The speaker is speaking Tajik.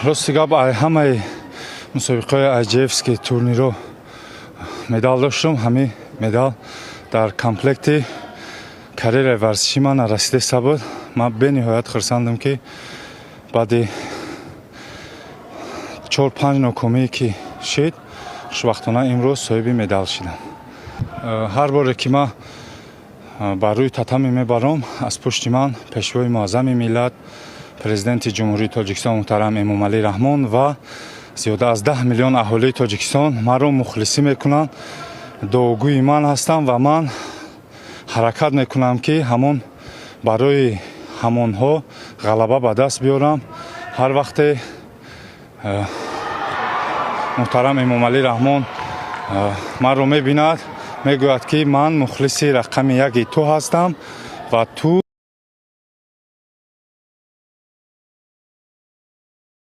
Рости гап, ҳамаи мусобиқаҳои IJFский турниро медал доштум. Ҳамин медал дар комплекти карьераи варзиши ман нарасидаиста буд. Ман бениҳоят хурсандам, ки баъди чор панҷ нокомие, ки шид, хушбахтона имрӯз соҳиби медал шидам. Ҳар боре ки ман бар рӯи татами мебаром, аз пушти ман Пешвои муаззами миллат, Президенти Ҷумҳурии Тоҷикистон муҳтарам Эмомалӣ Раҳмон ва зиёда аз 10 миллион аҳолии Тоҷикистон маро мухлисӣ мекунанд, дуогӯи ман ҳастанд ва ман ҳаракат мекунам, ки ҳамон барои ҳамонҳо ғалаба ба даст биёрам. Ҳар вақте муҳтарам Эмомалӣ Раҳмон маро мебинад, мегӯяд, ки ман мухлиси рақами яки ту ҳастам ва ту